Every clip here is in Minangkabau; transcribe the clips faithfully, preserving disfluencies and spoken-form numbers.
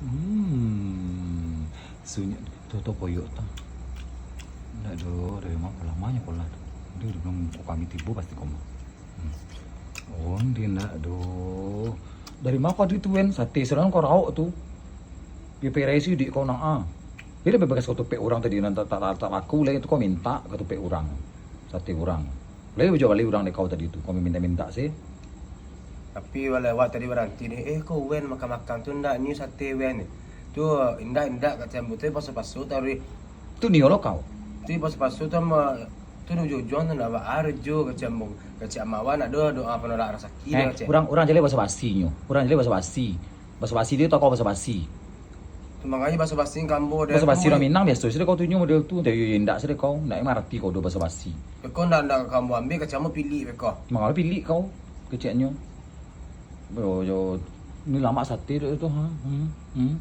Hmm, sunyi tu, tu koyok tu. Ndak doh, dari ma ko lah, ma nyo ko lah tu. Dia, dia bilang, "Kok kami tibo pasti ko mah." Hmm. Oh, dia ndak doh. Dari ma ko ado tu, Wen? Sate surang ko raok tu. Dia perai sidik ko nak, ah. Dia dah bagas ko tupek urang tadi, nan tak, tak, tak laku lai tu, ko mintak ko tupek urang. Sate urang. Lai bajual bali urang dek kau tadi tu, kau mintak-mintak se. Tapi walau awak tadi baranti deh, "Eh, ko Wen makan-makan tu ndak, nyo sate Wen." Tu, "Indak, indak," kecek ambo tu, paso-paso taruih. Tu nio lo kau. Tu paso-paso tu ama, tu ujuang-ujuang tu ndak baa rejo, kecek ambo. Kecek amak awak ndak doh doa penolak rasaki, eh, kecek. Urang, urang jaleh basa-basi nyo. Urang jaleh basa-basi. Basa-basi dia tau kau basa-basi. Tu makanya basa-basi ka ambo deh. Basa-basi urang Minang biaso sudah kau tu nyo model tu. Tapi indak sudah kau. Indak mangarati kau doh basa-basi. Beko ndak, ndak ka ambo ambiak, kecek ambo pilik beko. Mangalo pilik kau, keceknyo. Yo, yo, ni lamak sate dek tu, ha? Hmm, hmm.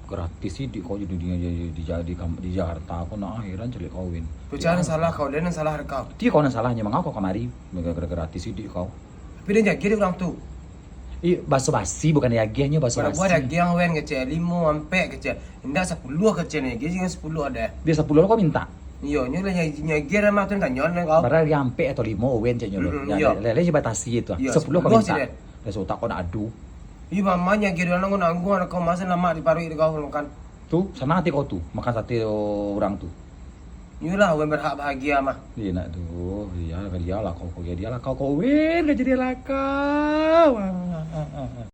Gratis sidik kau di dunia, di, di, di, di, di Jakarta, kau nak akhiran caliak kau, Win. Tu caro nan salah kau, den nan salah kau. Ti kau nan salahnyo, mangko kau kamari? Gara-gara gratis sidik kau. Tapi den jagiah dek urang tu. Ih, baso-basi, bukan diagiahnyo, baso-basi. Bara buah dagiang, Wen, kecek, limo, ampek, kecek. Indak sapuluah, kecek, ni, gaji kan sapuluah ado. Dia sapuluah lo kau mintak? Iyo, nyo lah nyagiah, nyo mah tu tanyo lah kau. Bara dia ampek atau limo, Wen, ceknyo lo. Mm-mm, iyo. Lele batasi itu, ah. Iyo, sapuluah kau mintak. Dah sautak kau nak adu. Ih, mama nyagiah dek urang nanggung-nanggung, kau masa lamak diparuik dek kau makan. Tu, sanang ati kau tu, makan sate urang tu. Iyolah, Wen berhak bahagia mah. Iya nak tu, iya, dia lah kau, kau, dia lah kau, kau, Wen, gaji dia lah kau. Ah, ah, ah, ah.